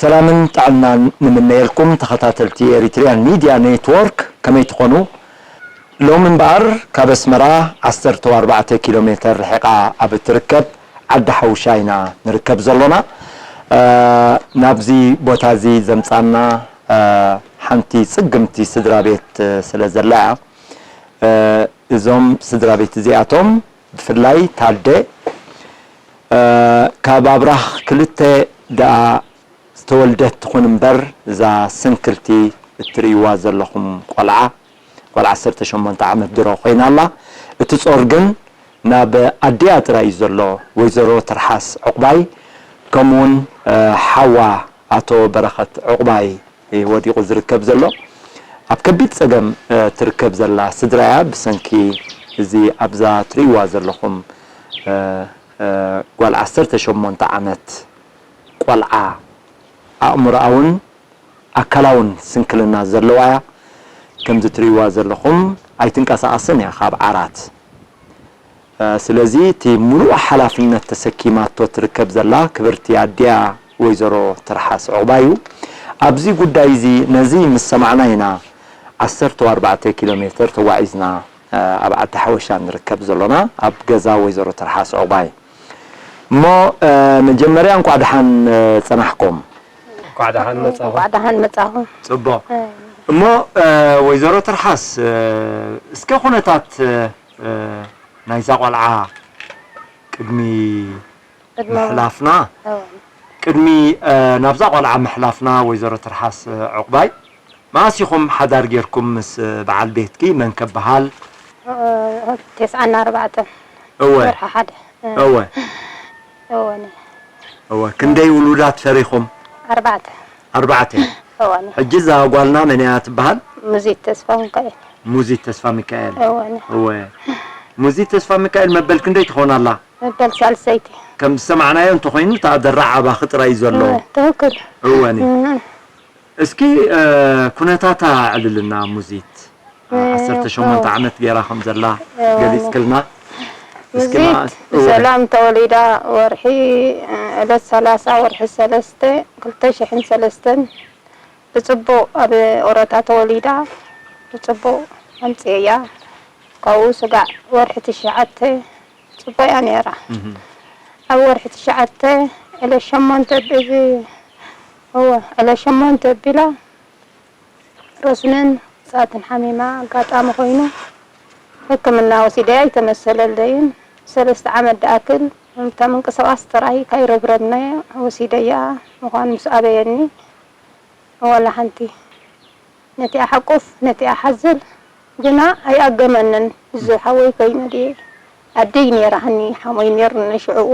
ሰላምን ጥዕናን ንምነየልኩም ተኸታተልቲ ኤሪትሪያን ሚድያ ኔትወርክ፣ ከመይ ትኾኑ? ሎሚ እምበኣር ካብ ኣስመራ ዓሰርተ ኣርባዕተ ኪሎ ሜተር ርሒቓ ኣብ እትርከብ ዓዲ ሓውሻ ኢና ንርከብ ዘሎና። እ፣ ናብዚ ቦታ እዚ ዘምጻና፣ እ፣ ሓንቲ ጽግምቲ ስድራ ቤት፣ እ፣ ስለ ዘላ እያ። እ፣ እዞም ስድራ ቤት እዚኣቶም ብፍላይ ታደ፣ እ፣ ካብ ኣብራኽ ክልተ ደኣ ዝተወልደት ትኹን እምበር፣ እዛ ስንክልቲ እትርእይዋ ዘለኹም ቆልዓ፣ ጓል ዓሰርተ ሸሞንተ ዓመት ድሮ ኮይና ኣላ። እቲ ጾር ግን ናብ ኣዲኣ ጥራይ እዩ ዘሎ። ወይዘሮ ትርሓስ ዕቑባይ፣ ከምኡውን፣ እ፣ ሓዋ ኣቶ በረኸት ዕቑባይ እዩ ወዲቑ ዝርከብ ዘሎ። ኣብ ከቢድ ጸገም፣ እ፣ ትርከብ ዘላ ስድራ እያ። ብሰንኪ እዚ ኣብዛ ትርእይዋ ዘለኹም፣ እ፣ እ፣ ጓል ዓሰርተ ሸሞንተ ዓመት ቆልዓ ኣእምሮኣውን ኣካላውን ስንክልና ዘለዋ እያ። ከምዚ ትርእይዋ ዘለኹም ኣይትንቀሳቐስን እያ ካብ ዓራት። እ፣ ስለዚ እቲ ሙሉእ ሓላፍነት ተሰኪማቶ ትርከብ ዘላ ክብርቲ ኣዲኣ ወይዘሮ ትርሓስ ዕቑባይ እዩ። ኣብዚ ጉዳይ እዚ ነዚ ምስ ሰማዕና ኢና ዓሰርተ ኣርባዕተ ኪሎ ሜተር ተጓዒዝና፣ እ፣ ኣብ ዓዲ ሓወሻ ንርከብ ዘሎና ኣብ ገዛ ወይዘሮ ትርሓስ ዕቑባይ። እሞ፣ እ፣ መጀመርያ እንኳዕ ደሓን፣ እ፣ ጸናሕኩም። እንኳዕ ደሓን መጻኹም። እንኳዕ ደሓን መጻኹም። ጽቡቕ። እ። እሞ፣ እ፣ ወይዘሮ ትርሓስ፣ እ፣ እስከ ኩነታት፣ እ፣ እ፣ ናይዛ ቆልዓ ቅድሚ ቅድሚ ምሕላፍና፣ እወ። ቅድሚ፣ እ፣ ናብዛ ቆልዓ ምሕላፍና ወይዘሮ ትርሓስ፣ እ፣ ዕቑባይ፣ መኣስ ኢኹም ሓዳር ጌርኩም ምስ፣ እ፣ በዓል ቤትኪ? መን ከበሃል? እ፣ ተስዓን ኣርባዕተን እወ። ወርሒ ሓደ። እ። እወ። እወ፣ ነ- እወ። ክንደይ ውሉዳት ፈሪኹም? ኣርባዕተ። ኣርባዕተ። እወ፣ ነ- ሕጂ እዛ ጓልና መን እያ ትበሃል? ሙዚት ተስፋ ሚካኤል። ሙዚት ተስፋ ሚካኤል። እወ፣ ነ- እወ። ሙዚት ተስፋ ሚካኤል መበል ክንደይ ትኸውን ኣላ? መበል ሳልሰይቲ። ከም ዝሰማዕናዮ እንተኾይኑ፣ እታ ደራ ዓባኺ ጥራይ እዩ ዘሎ። እወ፣ ትኽክል። እወ፣ ነ- እ። እስኪ፣ እ፣ ኩነታታ ኣዕልልና ሙዚት። እ፣ ዓሰርተ ሸሞንተ እወ። ዓመት ገይራ ከም ዘላ እወ፣ ገሊጽክልና። እስኪ ሙዚት መኣ-፣ እወ። ብሰላም ተወሊዳ ወርሒ፣ እ፣ ዕለት ሰላሳ ወርሒ ሰለስተ ክልተ ሽሕን ሰለስተን ብጽቡቕ ኣብ ኦሮታ ተወሊዳ ብጽቡቕ ኣምጽኤያ። ካብኡ ስጋዕ ወርሒ ትሽዓተ ጽቡቕ እያ ነይራ። እህ። ኣብ ወርሒ ትሽዓተ ዕለት ሸሞንተ ብ-፣ እወ፣ ዕለት ሸሞንተ ኣቢላ ረስንን ውጽኣትን ሓሚማ ኣጋጣሚ ኮይኑ ሕክምና ወሲደያ ኣይተመሰለለይን። ሰለስተ ዓመት ድኣክል እታ ምንቅስቓስ ጥራይ ካይረብረብናዮ ወሲደያ ምዃን ምስ ኣበየኒ፣ ዋላ ሓንቲ ነቲኣ ሓቁፍ ነቲኣ ሓዝል ግና ኣይኣገመንን። እዚ ሓወይ ኮይኑ ድየ ኣደይ ነይራኒ፣ ሓሞይ ነይሩኒ ሽዕኡ።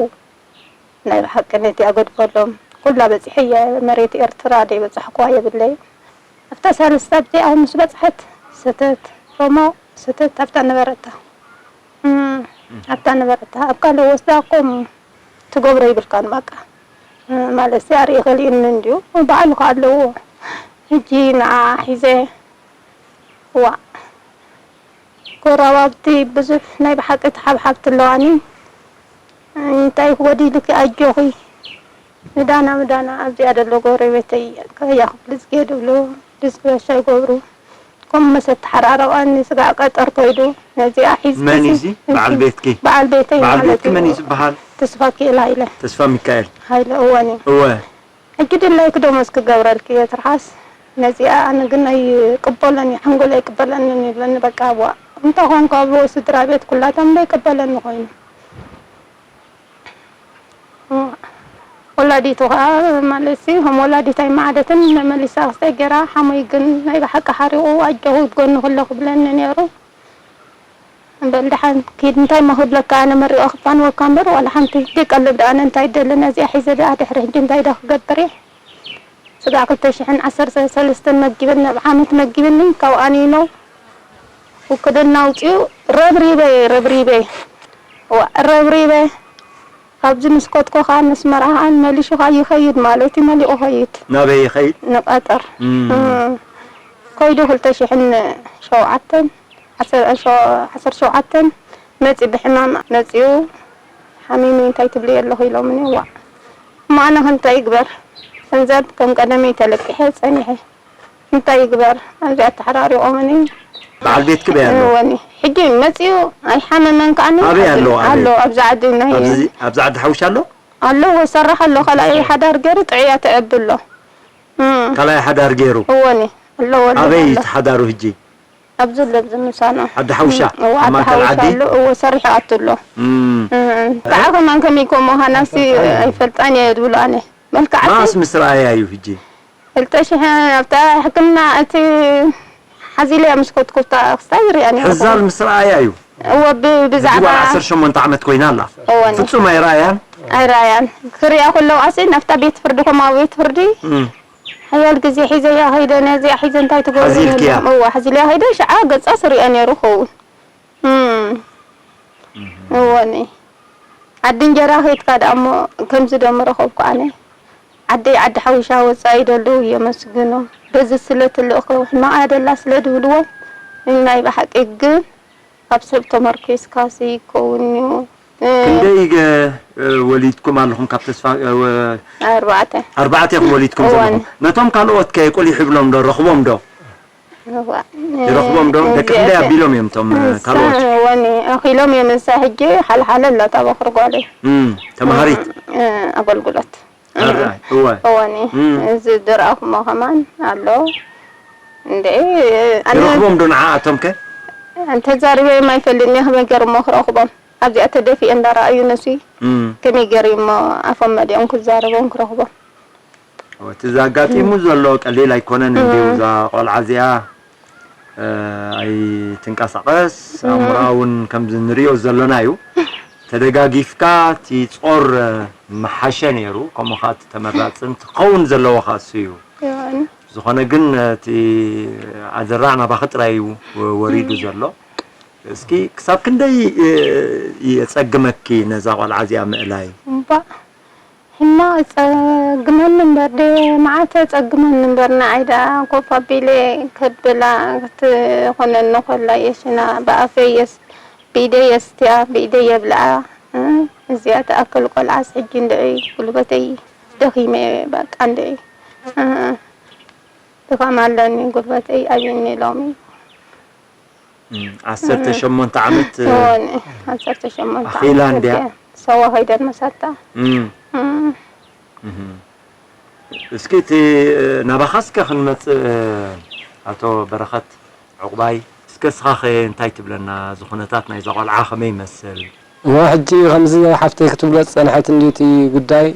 ናይ ብሓቂ ነቲ ኣገድፈሎም ኩላ በጺሐያ፣ መሬት ኤርትራ ደይበጻሕኩዋ የብለይ። ኣብታ ሳልስታ ኣብዚኣ ምስ በጽሐት ሰተት፣ ሮሞ ሰተት ኣብታ ነበረታ። እም፣ ኣብታ ነበረታ ኣብ ካልእ ወስዳ እኮ ትገብሮ ይብልካን ባቃ። እም፣ ማለት ኣርእዩ ከሊእኒ እንድዩ፣ ባዕሉ ከ ኣለዎ። ሕጂ ንዓ ሒዘ፣ ዋእ። ጎረባብቲ ብዙሕ ናይ ብሓቂ ተሓብሓብቲ ኣለዋኒ። እንታይ ጎዲሉኪ ኣጆኺ። ምዳና ምዳና ኣብዚኣ ደሎ ጎረቤተይ ከያ ክፍሊ ዝጌ ድብሎ ድስግረሻ ይገብሩ። ከም መሰ ተሓራረቓኒ ስጋዕ ቀጠር ከይዱ ነዚኣ ሒዝኪ መን ሲ-፣ እዩ እዚ? በዓል ቤትኪ? በዓል ቤተይ በዓል ማለት ቤትኪ እዩ። መን እዩ ዝበሃል? ተስፋ ክእል ሃይለ። ተስፋ ሚካኤል። ሃይለ እወኒ። እወ። ሕጂ ድላይኪ ዶ መስኪ ክገብረልኪ እየ ትርሓስ። ነዚኣ ኣነ ግን ኣይቅበሎን እየ፣ ሓንጎለይ ኣይቅበለንን ይብለኒ። በቃ፣ ዋ፣ እንታይ ኾንኩ ኣብ ስድራ ቤት ኩላቶም ዶ ይቅበለኒ ኮይኑ? ወላዲቱ ኸዓ ማለትሲ፣ ከም ወላዲት ኣይመዓደትን፣ መመሊሳ ክስታይ ገይራ፣ ሓሞይ ግን ናይ ብሓቂ ሓሪቑ፣ ኣጆኺ፣ ጎንኺ ኣለኹ ክብለኒ ነይሩ። እምበል ደሓን ኪድ፣ እንታይ እሞ ክብለካ ኣነ፣ መሪቐ ክፋንወካ እምበር ዋላ ሓንቲ። ደይ ቀልብ ደኣ ኣነ እንታይ ደሊ ነዚኣ ሒዘ ደኣ ድሕሪ ሕጂ እንታይ ዶ ክገብር እየ? ስጋዕ ክልተ ሽሕን ዓሰርተ ሰለስተን መጊብኒ፣ ኣብ ዓመት መጊብኒ፣ ካብኡ ኣንይኖ ውክልና ኣውጺኡ ረብሪበ፣ ረብሪበ፣ ዋ፣ ረብሪበ። ካብዚ ምስ ከድኮ ከኣ ነስመራ ከኣ መሊሹ ከኣ ይኸይድ ማለት እዩ፣ መሊቑ ኸይድ። ናበይ ይኸይድ? ንቐጠር። እም። እም። ከይዱ ክልተ ሽሕን ሸውዓተን፣ ዓሰርተ ሸው-፣ ዓሰርተ ሸውዓተን መጺ ብሕማም መጺኡ፣ ሓሚሙ እንታይ ትብልዮ ኣለኹ ኢሎምኒ፣ ዋእ። እሞ ኣነ ከ እንታይ ይግበር? ገንዘብ ከም ቀደመይ ተለቂሐ ጸኒሐ። እንታይ ይግበር? ኣብዚ ኣተሓራሪቖምኒ። በዓል ቤትኪ በይ ኣሎ? እወኒ። ሕጂ መጺኡ ኣይሓመመን ከኣኒ። ኣበይ ኣሎ? ኣበይ? ኣሎ፣ ኣብዚ ዓዲ ናይ ኣብዚ ኣብዚ ዓዲ ሓውሽ ኣሎ? ኣለዎ፣ ይሰርሕ ኣሎ። ካልኣይ ሓዳር ገይሩ ጥዕያ ትዕቢ ኣሎ። እም፣ ካልኣይ ሓዳር ገይሩ? እወኒ። ኣለዎ፣ ኣለዎ፣ ኣበይ ኣሎ። እቲ ሓዳሩ ሕጂ? ኣብዚ ኣሎ፣ ኣብዚ ምሳና። ዓዲ ሓውሻ? እዎ፣ ዓዲ ኣብ ማእከል ሓውሻ ዓዲ? ኣሎ። እዎ፣ ሰሪሑ ኣትሎ። እም። እም፣ ከዓ ከማን ከመይ ኮሞ ሃናሲ ኣይፈልጣን እየ ድብሉ ኣነ። መልክዓ ማስ ምስ ረኣያ እዩ ሕጂ? ክልተ ሽሕ ኣብታ ሕክምና እቲ ሓዚለያ ምስ ከትኩታ ክስታይ ይርኣኒ። ሕዛል ምስ ረኣያ እዩ። እዎ፣ ብ-፣ ሕጂ ብዛዕባ ጓል ዓሰርተ ሸሞንተ ዓመት ኮይና ኣላ። እወኒ። ፍጹም ኣይረኣያን? ኣይረኣያን። ክሪኣ ከለዉ ኣስሊ ናብታ ቤት ፍርዲ፣ ከምኡ ቤት ፍርዲ እም። ሓያል ግዜ ሒዘያ ከይደ፣ ነዚኣ ሒዘ እንታይ ትገብሩ? ሓዚልክያ? እዎ፣ ሓዚለያ ከይደ፣ ሽዓ ገጻ ስሪኣ ነይሩ ኸውን። እም። እወኒ። ዓዲ እንጀራ ከይድካ ደኣ እሞ ከምዚ ዶ ምረኸብኩ ኣነ? ዓደይ ዓዲ ሓዊሻ ወጻኢ ደለዉ የመስግኖም። በዚ ስለ ትልእኮ ሕማቕ እያ ደላ ስለ ድብልዎም፣ ናይ ብሓቂ ግን ካብ ሰብ ተመርኪስካ ዘይከውን እዩ። እ፣ ክንደይ ገ-፣ እ፣ ወሊድኩም ኣለኹም ካብ ተስፋ፣ እ፣ ወ-፣ ኣርባዕተ። ኣርባዕተ ኢኹም ወሊድኩም እዋን። ዘለኹም። ነቶም ካልኦት ከ ቁሊሕ ይብሎም ዶ? ረኽቦም ዶ? እዋ። ይረኽቦም ዶ? ደቂ እዚኣተ-፣ ክንደይ ኣቢሎም እዮም እቶም፣ እ፣ ንሳ ካልኦት? እወኒ፣ ኣኺሎም እዮም ንሳ ሕጂ ሓልሓለ ኣላታ በኽሪ ጓለይ። እም፣ ተማሃሪት? እ፣ ኣገልግሎት። ኣራይ፣ እወ። እወኒ፣ እም። እዚ ዝረኣኹሞ ከማን ኣሎ። እንደ ኣነ ይረኽቦም ዶ ንዓኣቶም ከ? እንተዛሪበዮም ኣይፈልጥን እየ፣ ከመይ ገይሮሞ ክረኽቦም? ኣብዚኣ ተደፊኤ እንዳረኣዩ ንሱ እም። ከመይ ገይሮሞ ኣፎም መሊኦም ክዛረቦም ክረኽቦም? እቲ ዘጋጢሙ ዘሎ ቀሊል ኣይኮነን እንድዩ። እዛ ቆልዓ እዚኣ፣ እ፣ ኣይትንቀሳቐስ፣ ኣእምሮኣ እውን ከምዚ ንሪኦ ዘሎና እዩ። ተደጋጊፍካ እቲ ጾር፣ እ፣ ምሓሸ ነይሩ። ከምኡ ኸዓ እቲ ተመራጽን ክኸውን ዘለዎ ኸዓ እሱ እዩ። ይኸን። ዝኾነ ግን እቲ ኣደራዕ ናባኺ ጥራይ እዩ ወ-፣ ወሪዱ ዘሎ። እስኪ ክሳብ ክንደይ፣ እ፣ የጸግመኪ ነዛ ቆልዓ እዚኣ ምእላይ? እምባ፣ ሕማቕ ጸግመኒ እምበር፣ ደ-፣ መዓት ጸግመኒ እምበር፣ ንዓይ ደኣ ኮፍ ኣቢለ ከብላ ክትኾነኒ ኮላ የሽና፣ ብኣፈይ የስ-፣ ብኢደይ የስትያ፣ ብኢደይ የብልዓ። እ፣ እዚኣ ትኣክል ቆልዓስ ሕጂ እንድዒ ጉልበተይ ደኺመ፣ በቃ እንድዒ። እ፣ ድኻም ኣለኒ፣ ጉልበተይ ኣብዩኒ ሎሚ። እም፣ ዓሰርተ ሸሞንተ ዓመት፣ እ፣ እወኒ፣ ዓሰርተ ሸሞንተ ኣኺላ ዓመት እንድያ? እያ። ሰዋ ከይደ መሳታ። እም፣ እም። እም። እስኪ እቲ፣ እ፣ ናባኻ እስከ ክንመጽእ፣ እ፣ ኣቶ በረኸት ዕቑባይ፣ እስከ እስኻ ኸ እንታይ ትብለና? እዚ ኩነታት ናይዛ ቆልዓ ከመይ ይመስል? እወ፣ ሕጂ ከምዚ ሓፍተይ ክትብሎ ዝጸንሐት እንድዩ እቲ ጉዳይ።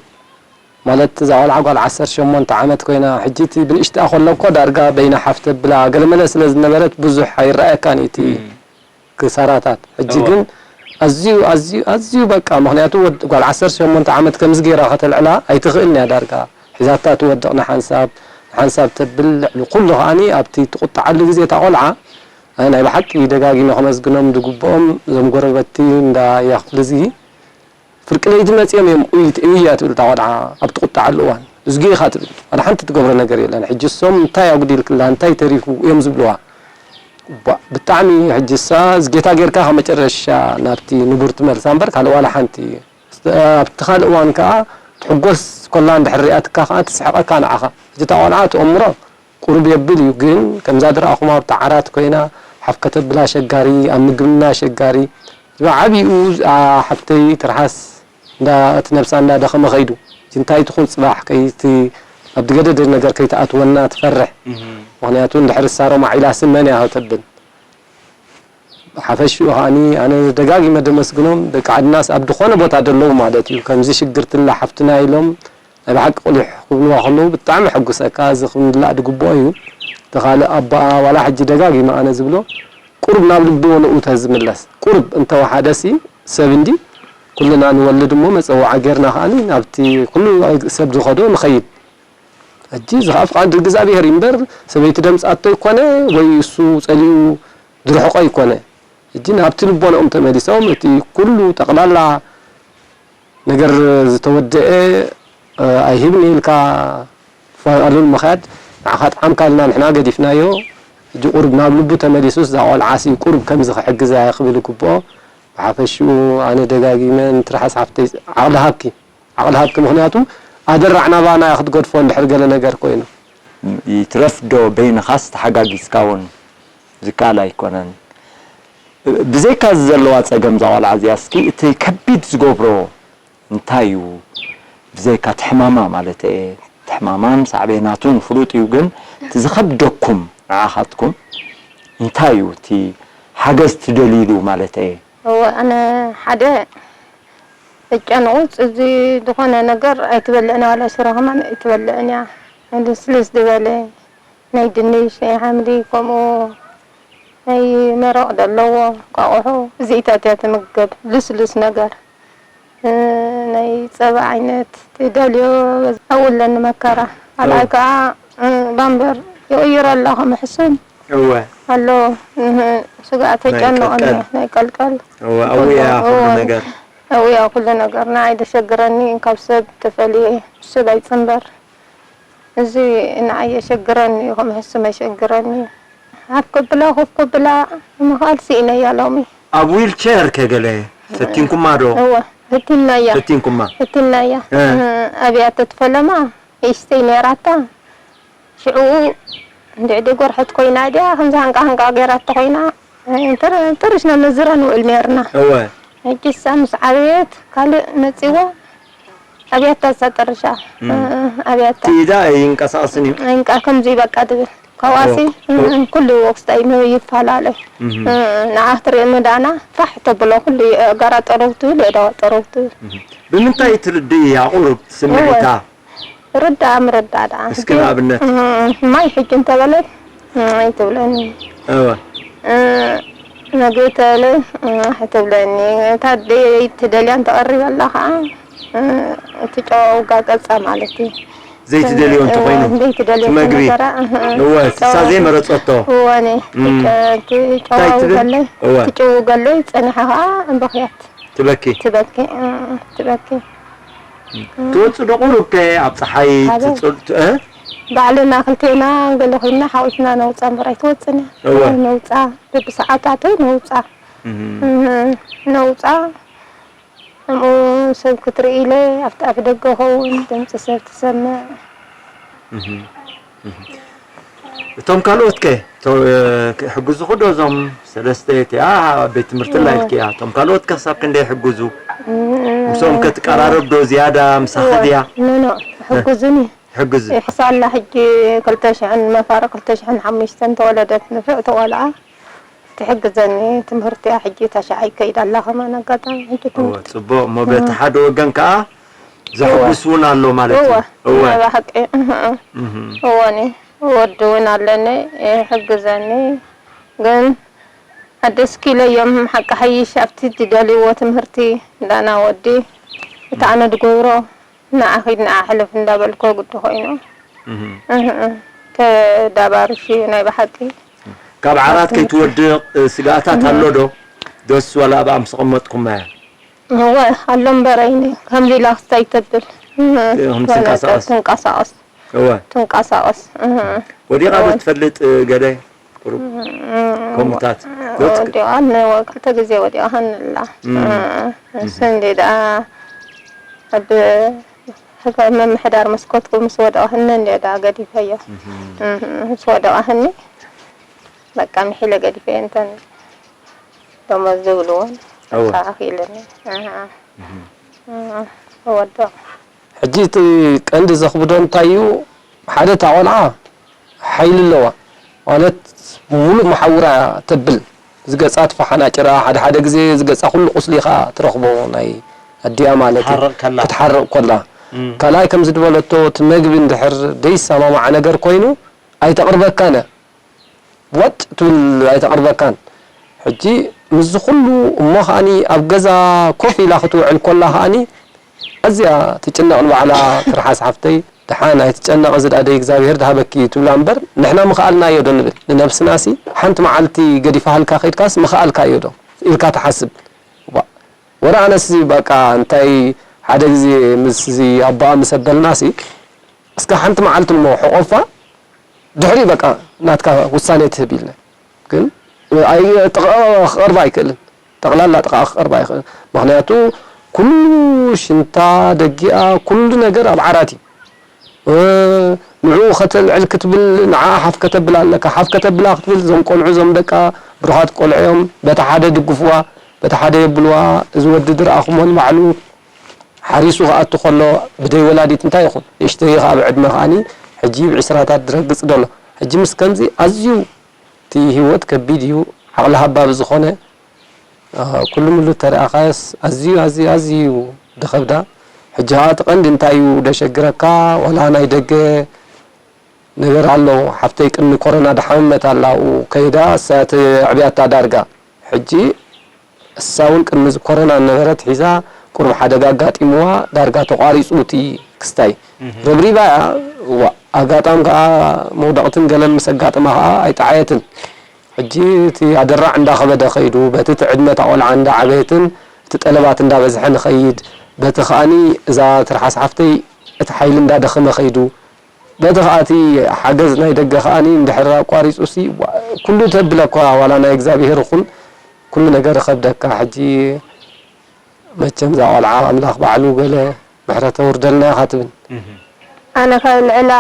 ማለት እዛ ቆልዓ ጓል ዓሰርተ ሸሞንተ ዓመት ኮይና፣ ሕጂ እቲ ብንእሽትኣ ከሎ እኮ ዳርጋ በይና ሓፍ ተብላ ገለመለ ስለ ዝነበረት ብዙሕ ኣይረኣየካን እዩ እቲ ክሳራታት። ሕጂ ግን ኣዝዩ፣ ኣዝዩ፣ ኣዝዩ በቃ፣ ምኽንያቱ ወድ-፣ ጓል ዓሰርተ ሸሞንተ ዓመት ከምዚ ገይራ ከተልዕላ ኣይትኽእልን እያ ዳርጋ። ሒዛታ ትወድቕ ንሓንሳብ፣ ንሓንሳብ ተብል፣ ልዕሊ ኩሉ ከኣኒ ኣብቲ ትቑጣዓሉ ግዜ እታ ቆልዓ፣ ኣነ ናይ ብሓቂ ደጋጊመ ከመስግኖም ዝግብኦም እዞም ጎረበቲ እንዳ ያኽፍልዝጊ፣ ፍርቂ ለይቲ መጺኦም እዮም፣ "ኡይ፣ እያ" ትብል እታ ቆልዓ ኣብ ትቑጣዓሉ እዋን። "እዝጊ ኢኻ" ትብል። ዋላ ሓንቲ ትገብሮ ነገር የለን። ሕጂ እሶም "እንታይ ኣጉዲልክላ? እንታይ ተሪፉ?" እዮም ዝብልዋ። ቧ-፣ ብጣዕሚ ሕጂ እሳ እዝጌታ ጌርካ ካብ መጨረሻ ናብቲ ንቡር ትመልሳ እምበር ካልእ ዋላ ሓንቲ። ኣብቲ ካልእ እዋን ከኣ ትሕጎስ ኮላ እንድሕር ሪኣትካ ከኣ ትስሕቐካ ንዓኻ። ሕጂ እታ ቆልዓ ትእምሮ ቁሩብ የብል እዩ፣ ግን ከምዛ ዝረኣኹማ ኣብታ ዓራት ኮይና ሓፍ ከተብላ ኣሸጋሪ፣ ኣብ ምግብና ኣሸጋሪ። እዚ ዓቢኡ፣ እዛ ሓፍተይ ትርሓስ፣ እንዳ፣ እቲ ነብሳ እንዳደኸመ ከይዱ፣ እዚ እንታይ ትኹን ጽባሕ ከይቲ ኣብ ዝገደደ ነገር ከይትኣትወና ትፈርሕ። ምኽንያቱ እንድሕር እሳ ሮማዕ ኢላሲ መን እያ ከተብል? ብሓፈሽኡ ከኣኒ ኣነ ደጋጊመ ደመስግኖም። ደቂ ዓድናስ ኣብ ዝኾነ ቦታ ደለዉ ማለት እዩ። ከምዚ ሽግርትላ ሓፍትና ኢሎም ናይ ብሓቂ ቁሊሕ ክብልዋ ከለዉ ብጣዕሚ የሐጉሰካ። እዚ ክምላእ ዝግብኦ እዩ። እቲ ካልእ ኣቦኣ ዋላ ሕጂ ደጋጊመ ኣነ ዝብሎ ቁሩብ ናብ ልቢ ወለኡ ተዝምለስ። ቁሩብ እንተወሓደሲ ሰብ እንዲ ኩልና ንወልድ እሞ መጸውዓ ጌርና ከኣኒ ናብቲ ኩሉ ሰብ ዝኸዶ ንኸይድ። ሕጂ እዚ ኸኣ ፍቓድ እግዚኣብሔር እዩ እምበር ሰበይቲ ደምጻቶ ይኮነ ወይ እሱ ጸሊኡ ዝርሕቆ ይኮነ። ሕጂ ናብቲ ልቦንኦም ተመሊሶም እቲ ኩሉ ጠቕላላ ነገር ዝተወደአ፣ እ፣ ኣይሂብን ኢልካ ፋሉል ምኽያድ ንዓኻ ጥዓምካ ኢልና ንሕና ገዲፍናዮ። ሕጂ ቁሩብ ናብ ልቡ ተመሊሱስ እዛ ቆልዓሲ ቁሩብ ከምዚ ክሕግዛ ክብል ይግብኦ። ብሓፈሽኡ ኣነ ደጋጊመ ንትርሓስ ሓፍተይ ዓቕሊ ሃብኪ። ዓቕሊ ሃብኪ፣ ምኽንያቱ ኣደራዕ ናባና ክትገድፎ እንድሕር ገለ ነገር ኮይኑ። ይትረፍ ዶ በይንኻስ ተሓጋጊዝካ እውን ዝከኣል ኣይኮነን። ብዘይካ እዚ ዘለዋ ጸገም እዛ ቆልዓ እዚኣ እስኪ እቲ ከቢድ ዝገብሮ እንታይ እዩ? ብዘይካ እቲ ሕማማ ማለት እየ። እቲ ሕማማን ሳዕቤናቱን ፍሉጥ እዩ፣ ግን እቲ ዝኸብደኩም ንዓኻትኩም እንታይ እዩ? እቲ ሓገዝ ትደልይሉ ማለት እየ። እወ፣ ኣነ ሓደ እጨንቑ፣ እዚ ዝኾነ ነገር ኣይትበልዕን፣ ዋላ ሽሮ ከማን ኣይትበልዕን እያ። ልስልስ ዝበለ ናይ ድንሽ፣ ናይ ሓምሊ፣ ከምኡ ናይ መረቕ ዘለዎ እንቋቑሖ፣ እዚኢታት እያ ትምገብ። ልስሉስ ነገር፣ እ፣ ናይ ጸባ ዓይነት ትደልዮ፣ ኣብኡ ኣለኒ መከራ። ካልኣይ እወ። ከኣ፣ እ፣ ባምበር ይቕይሮ ኣለኹ፣ ምሕሱን እወ። ኣሎ። እህ፣ ስጋእ ናይ ተጨንቐኒ፣ ቀልቀል። ናይ ቀልቀል። እወ፣ ኣብኡ እያ ኩሉ እወ። ነገር። ኣብኡ እያ ኩሉ ነገር። ንዓይ ደሸግረኒ፣ ካብ ሰብ ተፈልየ፣ ሰብ ኣይጽንበር። እዚ ንዓይ የሸግረኒ እዩ፣ ከም ሕሱም የሸግረኒ። ሃፍ ከብላ፣ ኮፍ ከብላ ምኽኣል ስኢነያ ሎሚ። ኣብ ዊልቸር ከ ገለ ፈቲንኩማ ዶ? እወ፣ ፈቲንናያ። ፈቲንኩማ? ፈቲንናያ። እ። እ፣ ኣብያተ ትፈለማ ንእሽተይ ነይራታ። ሽዑ እንድዕዲ ጎርሐት ኮይና ድያ፣ ከምዚ ሃንቃ ሃንቃ ገይራቶ ኮይና፣ እ፣ ጥር-፣ ጥርሽና ነዝራ ንውዕል ነይርና። እወ። ሕጂ እሳ ምስ ዓበየት ካልእ መጺዋ ኣብያታ እሳ ጠርሻ። እም። እ፣ ኣብያታ። እቲ ኢዳ ኣይንቀሳቐስን እዩ። ኣይንቀ-፣ ከምዚ በቃ ትብል። ካብኣሲ፣ እወ። እ፣ ኩሉ ወክስታ እዩ ይፈላለ። እም። እ፣ ንዓ ክትርኢ መዳና ፋሕ ተብሎ ኩሉ የጋራ ጠረው ትብል፣ የዳዋ ጠረው ትብል። እም። ብምንታይ ትርድእ እያ ቁሩብ ስምዒታ? እወ። ርዳእ ምርዳእ ደኣ። እስኪ ንኣብነት? እ፣ ማይ ሕጂ እንተበለት፣ እ፣ ኣይትብለኒ። እወ። እ፣ መግቢ ተለ፣ እ፣ ኣይትብለኒ። እታ ደይ-፣ ትደልያ እንተቐሪበላ ኸዓ፣ እ፣ እቲ ጨዋ ውጋ ቀጻ ማለት እዩ። ዘይትደልዮ እ፣ እንተኾይኑ፣ ዘይትደልዮ እቲ መግቢ። ነገራ፣ እህ፣ እወ፣ እቲ እሳ ጨዋ ዘይመረጸቶ። እወ፣ ኒ-፣ እም። እቲ ጨዋ እንታይ ትብል? ውገለይ፣ እወ። እቲ ጨዋ ውገለይ ጸኒሓ ኸዓ እምበኽያት። ትበኪ? ትበኪ፣ እ፣ ትበኪ። ትወጽእ ዶ ቁሩብ ከ ኣብ ጸሓይ ኣበይ? ትጽል-፣ እ? ባዕልና ክልቴና ገለ ኮይንና ሓዊስና ነውጻ እምበር ኣይትወጽእን እያ። እወ። ነውጻ፣ በብሰዓታቱ ነውጻ። እህ። እህ፣ ነውጻ። ከምኡ ሰብ ክትርኢ ኢለ ኣብቲ ኣፍ ደገ ኸውን ድምጺ ሰብ ትሰምዕ። እህ፣ እህ። እቶም ካልኦት ከ? እቶ-፣ ክሕግዙኹ ዶ እዞም ሰለስተ እቲኣ ኣብ ቤት ትምህርቲ ኣላ እወ። ኢልክያ? እቶም ካልኦት ከ ክሳብ ክንደይ ይሕግዙ? እም፣ ምስኦም ከ ትቀራረብ ዶ ዝያዳ ምሳኺ እወ። ድያ? ኖ፣ ኖ፣ ይሕግዙኒ። ይሕግዙ። ይሕሳላ ሕጂ ክልተ ሽሕን መፋርቕ ክልተ ሽሕን ሓሙሽተን ተወለደት ንፍዕቲ ቆልዓ። ትሕግዘኒ፣ ትምህርቲያ ሕጂ ታሽዓይ ከይዳ ኣላ ከማን ኣጋጣሚ ሕጂ እወ፣ ትምህርቲ። ጽቡቕ እሞ በቲ እም። ሓደ ወገን ከኣ ዘሕጉስ እወ። እውን ኣሎ ማለት እዩ። እወ፣ እወ። ናይ ብሓቂ፣ እህ፣ እህ። እህ። እወኒ፣ ወዲ እውን ኣለኒ፣ ይሕግዘኒ። ግን ኣደስኪለዮም ሓቂ ሓይሽ ኣብቲ ዝደልይዎ ትምህርቲ እንዳና ወዲ፣ እቲ ኣነ ድገብሮ ንዓ ኺድ ንዓ ሕለፍ እንዳበልኮ ግዲ ኮይኑ። እህ። እህ፣ እህ። ተዳባርሽ እዩ ናይ ብሓቂ። ካብ ዓራት ኣብቲ ከይትወድቕ፣ እ፣ ስግኣታት እህ። ኣሎ ዶ? ዶስ ዋላ ኣብኣ ምስ ኣቐመጥኩማ እያ? እወ፣ ኣሎ እምበረይኒ። ከምዚ ኢላ ክስታይ ተብል። እህ፣ ከም ትንቀሳቐስ። ትንቀሳቐስ። እወ። ትንቀሳቐስ። እህ። ወዲቓ ዶ እወ። ትፈልጥ፣ እ፣ ገለ? ቁሩብ እም፣ ከምኡታት። ወ-፣ ዶ ትክ- ወዲቓ፣ ነ-፣ ወ-፣ ክልተ ግዜ ወዲቓ ሃንላ። እም። እህ፣ እስ እህ። እንዴ ደኣ ኣብ ሕገ ምምሕዳር መስኮትኩ ምስ ወደቐህኒ እንዴ ደኣ ገዲፈዮ። እህ። እህ፣ ምስ ወደቐህኒ በቃ ምሒለ ገዲፈዮ እንተን ደሞዝ ዝብልዎን እወ። በቃ ኣኺለኒ። ኣሃ። እህ። እህ፣ ወደቕ። ሕጂ እቲ ቀንዲ ዘኽብዶ እንታይ እዩ? ሓደ እታ ቆልዓ ሓይሊ ኣለዋ። ማለት ሙሉእ መሓውራ ተብል። ዝገጻ ትፈሓናጭራ፣ ሓደ ሓደ ግዜ ዝገጻ ኩሉ ቁስሊ ኸኣ ትረኽቦ ናይ ኣዲኣ ማለት እዩ። ክትሓርቕ ከላ። ክትሓርቕ ከላ። እም። ካልኣይ ከምዚ ዝበለቶ እቲ መግቢ እንድሕር ደይሰማማዕ ነገር ኮይኑ ኣይተቕርበካን እያ። ወጥ ትብል ኣይተቕርበካን። ሕጂ ምስዚ ኩሉ እሞ ከኣኒ ኣብ ገዛ ኮፍ ኢላ ክትውዕል ኮላ ከኣኒ ኣዝያ ትጭነቕ ንባዕላ ትርሓስ ሓፍተይ። ደሓን ኣይትጨነቒ እዚ ደኣ ደይ እግዚኣብሄር ድሃበኪ እዩ ትብላ እምበር ንሕና ምኸኣልናዮ ዶ ንብል? ንነብስናሲ ሓንቲ መዓልቲ ገዲፋሃልካ ከይድካስ ምኸኣልካዮ ዶ ኢልካ ትሓስብ? ዋእ፣ ወረ ኣነሲ በቃ እንታይ ሓደ ግዜ ምስ እዚ ኣቦኣ ምስ ኣበልናሲ እስከ ሓንቲ መዓልቲ እሞ ሕቆፋ ድሕሪ በቃ ናትካ ውሳኔ ትህብ ኢልና። ግን ኣይ ጥቕኣ ክቐርባ ኣይክእልን። ጠቕላላ ጥቕኣ ክቐርባ ኣይክእልን። ምኽንያቱ ኩሉ ሽንታ ደጊኣ፣ ኩሉ ነገር ኣብ ዓራት እዩ። እ፣ ንዕኡ ከተልዕል ክትብል፣ ንዓ ሓፍ ከተብላ ኣለካ። ሓፍ ከተብላ ክትብል፣ እዞም ቆልዑ፣ እዞም ደቃ ብሩኻት ቆልዑ እዮም። በቲ ሓደ ድግፍዋ፣ በቲ ሓደ የብልዋ። እዚ ወዲ ዝረኣኹሞ ንባዕሉ ሓሪሱ ክኣቱ ከሎ፣ ብደይ ወላዲት እንታይ ይኹን? ንእሽተይ ኸኣ ብዕድመ ኸኣኒ፣ ሕጂ ብዕስራታት ዝረግጽ ደሎ። ሕጂ ምስ ከምዚ ኣዝዩ እቲ ህይወት ከቢድ እዩ። ዓቕሊ ሃባቢ ዝኾነ፣ እ፣ ኩሉ ምሉ ተረኣኻስ ኣዝዩ፣ ኣዝዩ፣ ኣዝዩ እዩ ደኸብዳ። ሕጂ ኸኣ እቲ ቀንዲ እንታይ እዩ ደሸግረካ? ዋላ ናይ ደገ ነገር ኣሎ። ሓፍተይ ቅድሚ ኮረና ደሓመመት ኣላ፣ ኣብኡ ከይዳ፣ እሳ ተዕብያታ ዳርጋ። ሕጂ እሳ እውን ቅድሚ እዚ ኮረና ነበረት ሒዛ፣ ቁሩብ ሓደጋ ኣጋጢምዋ፣ ዳርጋ ተቋሪጹ እቲ ክስታይ። እህ። ረብሪባ እያ፣ እዋ፣ ኣጋጣም ከኣ መውደቕትን ገለን ምስ ኣጋጠማ ከኣ ኣይጠዓየትን። ሕጂ እቲ ኣደራዕ እንዳኸበደ ኸይዱ፣ በቲ እቲ ዕድመ እታ ቆልዓ እንዳዓበየትን እቲ ጠለባት እንዳበዝሐ ንኸይድ፣ በቲ ከኣኒ እዛ ትርሓስ ሓፍተይ እቲ ሓይሊ እንዳደኸመ ኸይዱ፣ በቲ ኸኣ እቲ ሓገዝ ናይ ደገ ኸኣኒ እንድሕር ኣቋሪጹሲ፣ ዋ-፣ ኩሉ ተብለኳ፣ ዋላ ናይ እግዚኣብሄር ይኹን ኩሉ ነገር ይኸብደካ። ሕጂ መቸም እዛ ቆልዓ ኣምላኽ ባዕሉ ገለ ምሕረት ኣውርደልና ኢኻ ትብል። እህ። ኣነ ካብ ልዕላ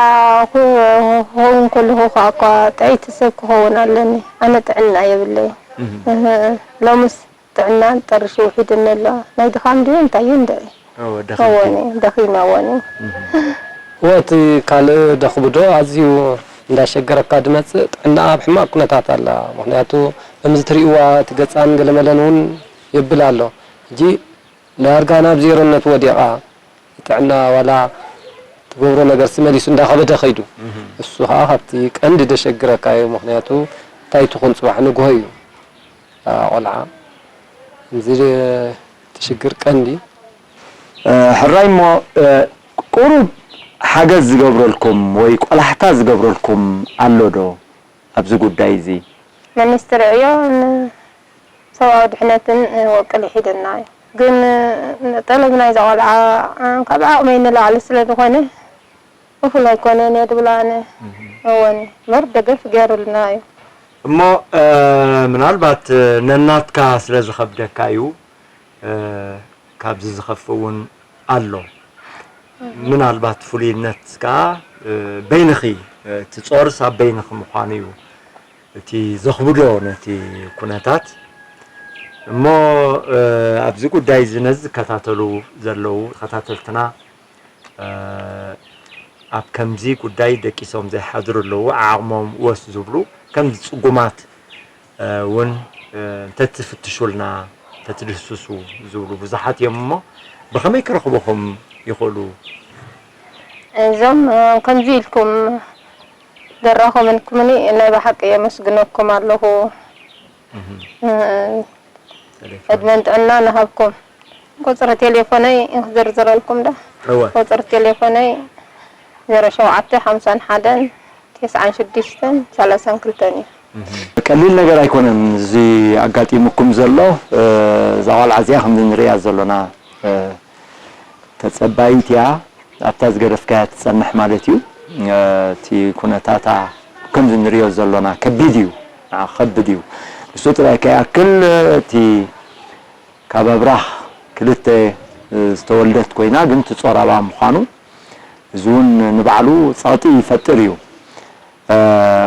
ክኸውን ከለኹ ከኣ እኳ ጥዕይቲ ሰብ ክኸውን ኣለኒ። ኣነ ጥዕና የብለይን። እህ። እህ፣ ሎምስ ጥዕና ጠርሹ ውሒድኒ ኣሎ። ናይ ድኻም ድዩ እንታይ እዩ እንደ እወ፣ ደኺምኪ። እወኒ፣ ደኺመ እወኒ። እህ። እወ፣ እቲ ካልእ ደኽብዶ ኣዝዩ እንዳሸገረካ ድመጽእ ጥዕና ኣብ ሕማቕ ኩነታት ኣላ። ምኽንያቱ ከምዚ ትርእይዋ እቲ ገጻን ገለመለን እውን የብል ኣሎ። ሕጂ ዳርጋ ናብ ዜሮነት ወዲቓ፣ ጥዕና ዋላ ትገብሮ ነገርሲ መሊሱ እንዳኸበደ ኸይዱ። እህ። እሱ ኸኣ ካብቲ ቀንዲ ደሸግረካ እዩ። ምኽንያቱ እንታይ ትኹን ጽባሕ ንግሆ እዩ። እታ ቆልዓ ከምዚ ደ-፣ እቲ ሽግር ቀንዲ። እ፣ ሕራይ እሞ፣ እ፣ ቁሩብ ሓገዝ ዝገብረልኩም ወይ ቆላሕታ ዝገብረልኩም ኣሎ ዶ ኣብዚ ጉዳይ እዚ? ሚኒስትሪ ዕዮ ን-፣ ሰብኣዊ ድሕነትን ወቅል ይሒደና እዩ። ግን ጠለብ ናይዛ ቆልዓ ካብ ዓቕመይ ንላዕሊ ስለ ዝኾነ፣ እኹል ኣይኮነን እየ ድብል ኣነ። እህ። እወን፣ ምር ደገፍ ገይሩልና እዩ። እሞ፣ እ፣ ምናልባት፣ እ፣ ነናትካ ስለ ዝኸብደካ እዩ፣ እ፣ ካብዚ ዝኸፍእ እውን ኣሎ። ምናልባት ፍሉይነት ከኣ፣ እ፣ በይንኺ፣ እ፣ እቲ ጾርስ ኣብ በይንኺ ምዃኑ እዩ። እቲ ዘኽብዶ ነቲ ኩነታት እሞ፣ እ፣ ኣብዚ ጉዳይ እዚ ነዚ ዝከታተሉ ዘለዉ ተኸታተልትና፣ እ፣ ኣብ ከምዚ ጉዳይ ደቂሶም ዘይሓድሩ ኣለዉ፣ ዓቕሞም ወስ ዝብሉ ከምዚ ጽጉማት፣ እ፣ እውን፣ እ፣ እንተትፍትሹልና፣ እንተትድህስሱ ዝብሉ ብዙሓት እዮም እሞ ብኸመይ ክረኽቡኹም ይኽእሉ? እዞም፣ እ፣ ከምዚ ኢልኩም ዘራኸበንኩምኒ ናይ ብሓቂ የመስግነኩም ኣለኹ። እህ። እ፣ ቴሌፎን። ዕድመን ጥዕናን ይሃብኩም። ቁጽሪ ቴሌፎነይ ክዝርዝረልኩም ዶ? እወ። ቁጽሪ ቴሌፎነይ ዜሮ ሸውዓተ ሓምሳን ሓደን ተስዓን ሽዱሽተን ሰላሳን ክልተን እዩ። እህ። ቀሊል ነገር ኣይኮነን እዚ ኣጋጢሙኩም ዘሎ። እ፣ እዛ ቆልዓ እዚኣ ከምዚ ንሪኣ ዘሎና፣ እ፣ ተጸባይት እያ። ኣብታ ዝገደፍካያ ትጸንሕ ማለት እዩ። እ፣ እቲ ኩነታታ ከምዚ ንሪኦ ዘሎና ከቢድ እዩ። ንዓ ከቢድ እዩ። ንሱ ጥራይ ከይኣክል፣ እቲ ካብ ኣብራኽ ክልተ ዝተወልደት ኮይና፣ ግን ትጾራባ ምዃኑ፣ እዚ እውን ንባዕሉ ጸቕጢ ይፈጥር እዩ። እ፣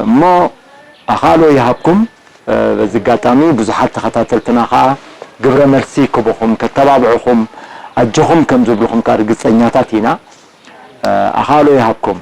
እሞ ኣኻእሎ ይሃብኩም። እ፣ በዚ ኣጋጣሚ ብዙሓት ተኸታተልትና ኸኣ ግብረ መልሲ ክቡኹም፣ ከተባብዑኹም፣ ኣጆኹም ከም ዝብልኹም ከኣ ርግጸኛታት ኢና። እ፣ ኣኻእሎ ይሃብኩም።